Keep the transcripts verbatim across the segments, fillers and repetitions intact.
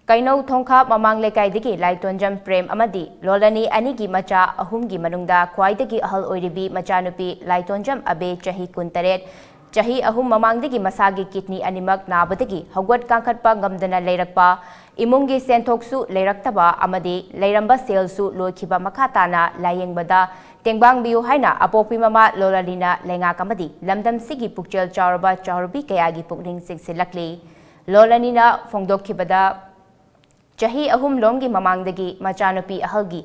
ꯀꯩꯅꯧ ꯊꯣꯡꯈꯥ ꯃꯃꯥꯡ ꯂꯩꯀꯥꯏꯗꯒꯤ ꯂꯥꯏꯇꯣꯟꯖꯝ ꯄ꯭ꯔꯦꯝ ꯑꯃꯗꯤ ꯂꯣꯂꯅꯤ ꯑꯅꯤꯒꯤ ꯃꯆꯥ ꯑꯍꯨꯝꯒꯤ ꯃꯅꯨꯡꯗ ꯈ꯭ꯋꯥꯏꯗꯒꯤ ꯑꯍꯜ ꯑꯣꯏꯔꯤꯕꯤ ꯃꯆꯥꯅꯨꯄꯤ ꯂꯥꯏꯇꯣꯟꯖꯝ ꯑꯕꯦ, ꯆꯍꯤ ꯀꯨꯟꯇꯔꯦꯠ, ꯆꯍꯤ ꯑꯍꯨꯝ ꯃꯃꯥꯡꯗꯒꯤ ꯃꯁꯥꯒꯤ ꯀꯤꯗꯅꯤ ꯑꯅꯤꯃꯛ ꯅꯥꯕꯗꯒꯤ ꯍꯧꯒꯠ ꯀꯥꯡꯈꯠꯄ ꯉꯝꯗꯅ ꯂꯩꯔꯛꯄ, ꯏꯃꯨꯡꯒꯤ ꯁꯦꯟꯊꯣꯛꯁꯨ ꯂꯩꯔꯛꯇꯕ ꯑꯃꯗꯤ ꯂꯩꯔꯝꯕ ꯁꯦꯜꯁꯨ ꯂꯣꯏꯈꯤꯕ ꯃꯈꯥ ꯇꯥꯅ ꯂꯥꯌꯦꯡꯕꯗ ꯇꯦꯡꯕꯥꯡꯕꯤꯌꯨ ꯍꯥꯏꯅ ꯑꯄꯣꯛꯄꯤ ꯃꯃꯥ ꯂꯣꯂꯅꯤꯅ ꯂꯩꯉꯥꯛ ꯑꯃꯗꯤ ꯂꯝꯗꯝꯁꯤꯒꯤ ꯄꯨꯛꯆꯦꯜ ꯆꯥꯎꯔꯕ ꯆꯥꯎꯔꯕꯤ ꯀꯌꯥꯒꯤ ꯄꯨꯛꯅꯤꯡ ꯆꯤꯡꯁꯤꯜꯂꯛꯂꯤ꯫ ꯂꯣꯂꯅꯤꯅ ꯐꯣꯡꯗꯣꯛꯈꯤꯕꯗ, ꯆꯍꯤ ꯑꯍꯨꯝ ꯂꯣꯝꯒꯤ ꯃꯃꯥꯡꯗꯒꯤ ꯃꯆꯥꯅꯨꯄꯤ ꯑꯍꯜꯒꯤ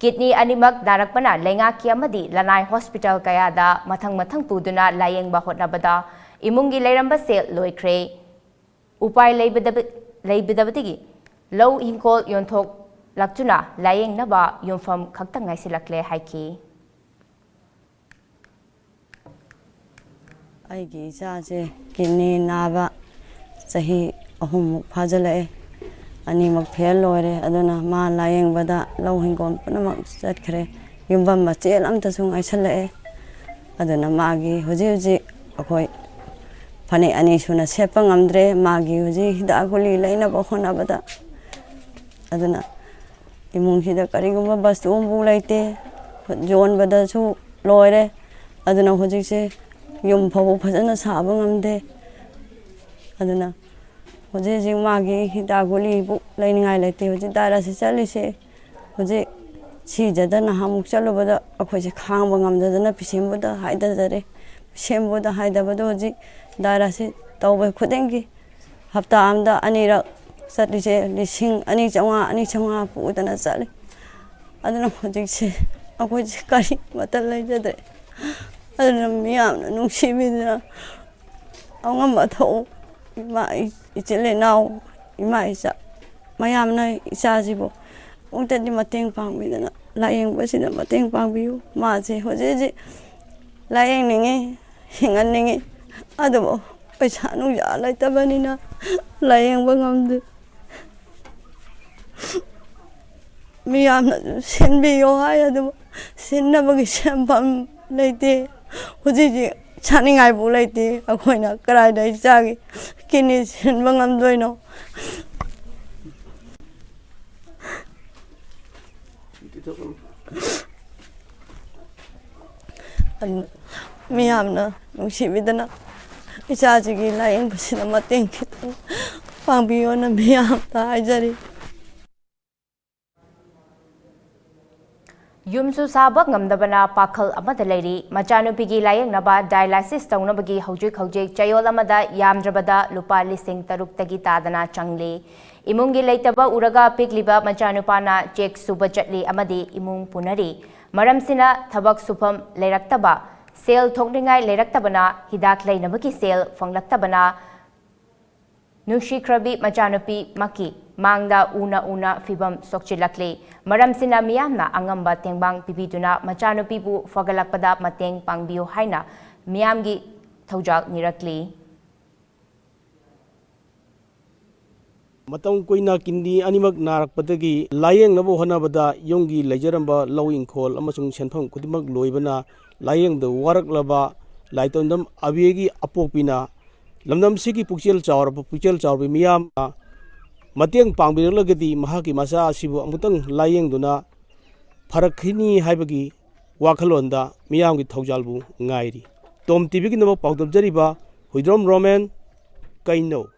ꯀꯤꯗꯅꯤ ꯑꯅꯤꯃꯛ ꯅꯥꯔꯛꯄꯅ ꯂꯩꯉꯥꯛꯀꯤ ꯑꯃꯗꯤ ꯂꯅꯥꯏ ꯍꯣꯁꯄꯤꯇꯥꯜ ꯀꯌꯥꯗ ꯃꯊꯪ ꯃꯊꯪ ꯄꯨꯗꯨꯅ ꯂꯥꯌꯦꯡꯕ ꯍꯣꯠꯅꯕꯗ ꯏꯃꯨꯡꯒꯤ ꯂꯩꯔꯝꯕ ꯁꯦꯜ ꯂꯣꯏꯈ꯭ꯔꯦ꯫ ꯎꯄꯥꯏ ꯂꯩꯕꯗꯕ-, ꯂꯩꯕꯗꯕꯗꯒꯤ ꯂꯧ ꯏꯪꯈꯣꯜ ꯌꯣꯟꯊꯣꯛꯂꯛꯇꯨꯅ ꯂꯥꯌꯦꯡꯅꯕ ꯌꯨꯝꯐꯝ ꯈꯛꯇ ꯉꯥꯏꯁꯤꯜꯂꯛꯂꯦ ꯍꯥꯏꯈꯤ꯫ ꯑꯩꯒꯤ ꯏꯆꯥꯁꯦ ꯀꯤꯗꯅꯤ ꯅꯥꯕ ꯆꯍꯤ ꯑꯍꯨꯝꯃꯨꯛ ꯐꯥꯖꯤꯜꯂꯛꯑꯦ꯫ ꯑꯅꯤꯃꯛ ꯐꯦꯜ ꯑꯣꯏꯔꯦ꯫ ꯑꯗꯨꯅ ꯃꯥ ꯂꯥꯌꯦꯡꯕꯗ ꯂꯧ ꯍꯤꯡꯒꯣꯜ ꯄꯨꯝꯅꯃꯛ ꯆꯠꯈ꯭ꯔꯦ꯫ ꯌꯨꯝꯐꯝ ꯃꯆꯦꯠ ꯑꯃꯇꯁꯨ ꯉꯥꯏꯁꯜꯂꯛꯑꯦ꯫ ꯑꯗꯨꯅ ꯃꯥꯒꯤ ꯍꯧꯖꯤꯛ ꯍꯧꯖꯤꯛ ꯑꯩꯈꯣꯏ ꯐꯅꯦꯛ ꯑꯅꯤ ꯁꯨꯅ ꯁꯦꯠꯄ ꯉꯝꯗ꯭ꯔꯦ꯫ ꯃꯥꯒꯤ ꯍꯧꯖꯤꯛ ꯍꯤꯗꯥꯛ ꯒꯨꯂꯤ ꯂꯩꯅꯕ ꯍꯣꯠꯅꯕꯗ꯫ ꯑꯗꯨꯅ ꯏꯃꯨꯡꯁꯤꯗ ꯀꯔꯤꯒꯨꯝꯕ ꯕꯁꯇꯨ ꯑꯃꯐꯥꯎ ꯂꯩꯇꯦ꯫ ꯌꯣꯟꯕꯗꯁꯨ ꯂꯣꯏꯔꯦ꯫ ꯑꯗꯨꯅ ꯍꯧꯖꯤꯛꯁꯦ ꯌꯨꯝ ꯐꯥꯎꯕ ꯐꯖꯅ ꯁꯥꯕ ꯉꯝꯗꯦ꯫ ꯑꯗꯨꯅ ꯍꯧꯖꯤꯛ ꯍꯧꯖꯤꯛ ꯃꯥꯒꯤ ꯍꯤꯗꯥꯛ ꯒꯨꯂꯤꯕꯨ ꯂꯩꯅꯤꯡꯉꯥꯏ ꯂꯩꯇꯦ꯫ ꯍꯧꯖꯤꯛ ꯗꯥꯏꯂꯥꯏꯁꯤꯁ ꯆꯠꯂꯤꯁꯦ, ꯍꯧꯖꯤꯛ ꯁꯤꯖꯗ ꯅꯍꯥꯟꯃꯨꯛ ꯆꯠꯂꯨꯕꯗ ꯑꯩꯈꯣꯏꯁꯦ ꯈꯥꯡꯕ ꯉꯝꯗꯗꯅ ꯄꯤꯁꯦꯝꯕꯨꯗ ꯍꯥꯏꯊꯖꯔꯦ꯫ ꯄꯤꯁꯦꯝꯕꯨꯗ ꯍꯥꯏꯊꯕꯗꯣ ꯍꯧꯖꯤꯛ ꯗꯥꯏꯂꯥꯏꯁꯤꯁ ꯇꯧꯕ ꯈꯨꯗꯤꯡꯒꯤ ꯍꯞꯇꯥ ꯑꯃꯗ ꯑꯅꯤꯔꯛ ꯆꯠꯂꯤꯁꯦ ꯂꯤꯁꯤꯡ ꯑꯅꯤ ꯆꯥꯝꯃꯉꯥ, ꯑꯅꯤ ꯆꯥꯝꯃꯉꯥ ꯄꯨꯗꯅ ꯆꯠꯂꯤ꯫ ꯑꯗꯨꯅ ꯍꯧꯖꯤꯛꯁꯦ ꯑꯩꯈꯣꯏꯁꯦ ꯀꯔꯤ ꯃꯇꯝ ꯂꯩꯖꯗ꯭ꯔꯦ꯫ ꯑꯗꯨꯅ ꯃꯤꯌꯥꯝꯅ ꯅꯨꯡꯁꯤꯕꯤꯗꯨꯅ ꯑꯉꯝꯕ ꯊꯣꯛꯎ, ꯏꯃꯥ, ꯏ-, ꯏꯆꯤꯜ ꯏꯅꯥꯎ, ꯏꯃꯥ ꯏꯆꯥ ꯃꯌꯥꯝꯅ ꯏꯆꯥꯁꯤꯕꯨ ꯑꯃꯨꯛꯇꯗꯤ ꯃꯇꯦꯡ ꯄꯥꯡꯕꯤꯗꯅ ꯂꯥꯌꯦꯡꯕꯁꯤꯗ ꯃꯇꯦꯡ ꯄꯥꯡꯕꯤꯌꯨ꯫ ꯃꯥꯁꯦ ꯍꯧꯖꯤꯛ ꯍꯧꯖꯤꯛ ꯂꯥꯌꯦꯡꯅꯤꯡꯉꯤ, ꯍꯤꯡꯍꯟꯅꯤꯡꯉꯤ, ꯑꯗꯨꯕꯨ ꯄꯩꯁꯥ ꯅꯨꯡꯁꯥ ꯂꯩꯇꯕꯅꯤꯅ ꯂꯥꯌꯦꯡꯕ ꯉꯝꯗꯦ꯫ ꯃꯤꯌꯥꯝꯅꯁꯨ ꯁꯤꯟꯕꯤꯌꯣ ꯍꯥꯏ, ꯑꯗꯨꯕꯨ ꯁꯤꯟꯅꯕꯒꯤ ꯁꯦꯟꯐꯝ ꯂꯩꯇꯦ꯫ ꯍꯧꯖꯤꯛ ꯍꯧꯖꯤꯛ ꯆꯥꯅꯤꯡꯉꯥꯏꯐꯥꯎ ꯂꯩꯇꯦ꯫ ꯑꯩꯈꯣꯏꯅ ꯀꯗꯥꯏꯗꯒꯤ ꯆꯥꯒꯦ? ꯀꯤꯗꯅꯤ ꯁꯤꯟꯕ ꯉꯝꯗꯣꯏꯅꯣ? ꯃꯤꯌꯥꯝꯅ ꯅꯨꯡꯁꯤꯕꯤꯗꯅ ꯏꯆꯥꯁꯤꯒꯤ ꯂꯥꯏꯌꯦꯡꯕꯁꯤꯗ ꯃꯇꯦꯡ ꯈꯤꯇꯪ ꯄꯥꯡꯕꯤꯌꯣꯅ ꯃꯤꯌꯥꯝꯗ ꯍꯥꯏꯖꯔꯤ꯫ ꯌꯨꯝꯁꯨ ꯁꯥꯕ ꯉꯝꯗꯕꯅ ꯄꯥꯈꯜ ꯑꯃꯗ ꯂꯩꯔꯤ꯫ ꯃꯆꯥꯅꯨꯄꯤꯒꯤ ꯂꯥꯌꯦꯡꯅꯕ dialysis ꯇꯧꯅꯕꯒꯤ ꯍꯧꯖꯤꯛ ꯍꯧꯖꯤꯛ ꯆꯌꯣꯜ ꯑꯃꯗ ꯌꯥꯝꯗ꯭ꯔꯕꯗ ꯂꯨꯄꯥ ꯂꯤꯁꯤꯡ ꯇꯔꯨꯛꯇꯒꯤ ꯇꯥꯗꯅ ꯆꯪꯂꯤ꯫ ꯏꯃꯨꯡꯒꯤ ꯂꯩꯇꯕ ꯎꯔꯒ ꯄꯤꯛꯂꯤꯕ ꯃꯆꯥꯅꯨꯄꯥꯅ ꯆꯦꯛ ꯁꯨꯕ ꯆꯠꯂꯤ ꯑꯃꯗꯤ ꯏꯃꯨꯡ ꯄꯨꯅꯔꯤ꯫ ꯃꯔꯝꯁꯤꯅ ꯊꯕꯛ ꯁꯨꯐꯝ ꯂꯩꯔꯛꯇꯕ, ꯁꯦꯜ ꯊꯣꯛꯅꯤꯡꯉꯥꯏ ꯂꯩꯔꯛꯇꯕꯅ, ꯍꯤꯗꯥꯛ ꯂꯩꯅꯕꯒꯤ ꯁꯦꯜ ꯐꯪꯂꯛꯇꯕꯅ, ꯅꯨꯡꯁꯤꯈ꯭ꯔꯕꯤ ꯃꯆꯥꯅꯨꯄꯤꯃꯛꯀꯤ ꯃꯥꯡꯗ ꯎꯅ ꯎꯅ ꯐꯤꯕꯝ ꯁꯣꯛꯆꯤꯜꯂꯛꯂꯤ꯫ ꯃꯔꯝꯁꯤꯅ ꯃꯤꯌꯥꯝꯅ ꯑꯉꯝꯕ ꯇꯦꯡꯕꯥꯡ ꯄꯤꯕꯤꯗꯨꯅ ꯃꯆꯥꯅꯨꯄꯤꯕꯨ ꯐꯒꯠꯂꯛꯄꯗ ꯃꯇꯦꯡ ꯄꯥꯡꯕꯤꯌꯨ ꯍꯥꯏꯅ ꯃꯤꯌꯥꯝꯒꯤ ꯊꯧꯖꯥꯜ ꯅꯤꯔꯛꯂꯤ꯫ ꯃꯇꯝ ꯀꯨꯏꯅ ꯀꯤꯗꯅꯤ ꯑꯅꯤꯃꯛ ꯅꯥꯔꯛꯄꯗꯒꯤ ꯂꯥꯌꯦꯡꯅꯕ ꯍꯣꯠꯅꯕꯗ ꯌꯨꯝꯒꯤ ꯂꯩꯖꯔꯝꯕ ꯂꯧ ꯏꯪꯈꯣꯜ ꯑꯃꯁꯨꯡ ꯁꯦꯟꯐꯝ ꯈꯨꯗꯤꯡꯃꯛ ꯂꯣꯏꯕꯅ ꯂꯥꯌꯦꯡꯕꯗ ꯋꯥꯔꯛꯂꯕ ꯂꯥꯏꯇꯣꯟꯗꯝ ꯑꯕꯦꯒꯤ ꯑꯄꯣꯛꯄꯤꯅ ꯂꯝꯗꯝꯁꯤꯒꯤ ꯄꯨꯛꯆꯦꯜ ꯆꯥꯎꯔꯕ ꯄꯨꯛꯆꯦꯜ ꯆꯥꯎꯔꯕꯤ ꯃꯤꯌꯥꯝꯅ ꯃꯇꯦꯡ ꯄꯥꯡꯕꯤꯔꯛꯂꯒꯗꯤ ꯃꯍꯥꯛꯀꯤ ꯃꯆꯥ ꯑꯁꯤꯕꯨ ꯑꯃꯨꯛꯇꯪ ꯂꯥꯌꯦꯡꯗꯨꯅ ꯐꯔꯛꯈꯤꯅꯤ ꯍꯥꯏꯕꯒꯤ ꯋꯥꯈꯜꯂꯣꯟꯗ ꯃꯤꯌꯥꯝꯒꯤ ꯊꯧꯖꯥꯜꯕꯨ ꯉꯥꯏꯔꯤ꯫ ꯇꯣꯝ ꯇꯤꯚꯤꯒꯤꯗꯃꯛ ꯄꯥꯎꯗꯝꯖꯔꯤꯕ ꯍꯨꯏꯗ꯭ꯔꯣꯝ ꯔꯣꯃꯦꯟ, ꯀꯩꯅꯧ꯫